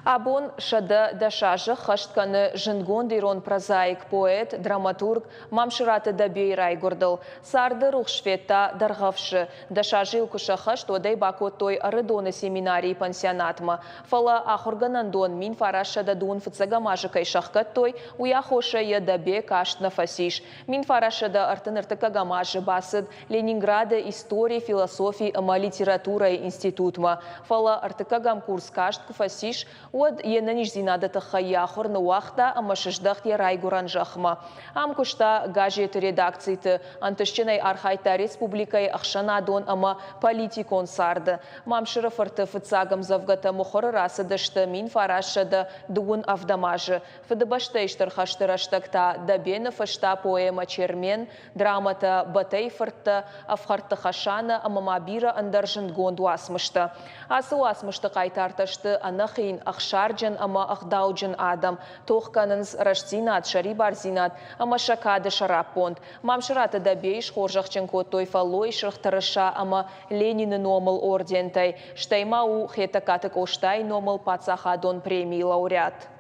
Абон 110 азы ххӕст кӕны зындгонд ирон прозаик, поэт, драматург Мамсыраты Дӕбейы райгуырдыл. Царды рухс федта Дӕргъӕвсы. Дӕс азы йыл куы сӕххӕст, уӕд ӕй бакодтой Ӕрыдоны семинарийы пансионатмӕ. Фӕлӕ ахуыргӕнӕндон 1900 фыццӕгӕм азы кӕй сӕхгӕдтой, уый аххосӕй йӕ Дӕбе каст нӕ фӕцис. 1930 ӕртыккӕгӕм азы бацыд Ленинграды истори, философи ӕмӕ литературӕйы институтмӕ. Фӕлӕ ӕртыккӕгӕм курс каст куы фӕцис, уӕд йе нӕниздзинады тыххӕй йӕ ахуыр ныууагъта ӕмӕ сыздӕхт йӕ райгуырӕн зӕхмӕ. Ам куыста газеты редакциты, ӕнтыстджынӕй архайдта республикӕйы ӕхсӕнадон ӕмӕ политикон царды. Мамсыры фырты фыццаг ӕмдзӕвгӕтӕ мыхуыры рацыдысты 1927 азы. Фыдыбӕстӕйы Стыр хӕсты рӕстӕг та Дӕбе ныффыста поэмӕ «Чермен», драмӕтӕ «Бӕтӕйы фырттӕ», «Ӕфхӕрдты Хӕсанӕ» ӕмӕ ма бирӕ ӕндӕр зындгонд уацмыстӕ. Ацы уацмысты хъайтартӕ сты ӕнӕхин, ӕхсарджын ӕмӕ ӕгъдауджын адӕм, тох кӕнынц рӕстдзинад, сӕрибардзинад ӕмӕ сӕ кады сӕраппонд. Мамсыраты Дӕбейы схорзӕхджын кодтой Фӕллойы Сырх Тырыса ӕмӕ Ленины номыл ордентӕй, стӕй ма у Хетӕгкаты Къостайы номыл паддзахадон премийы лауреат.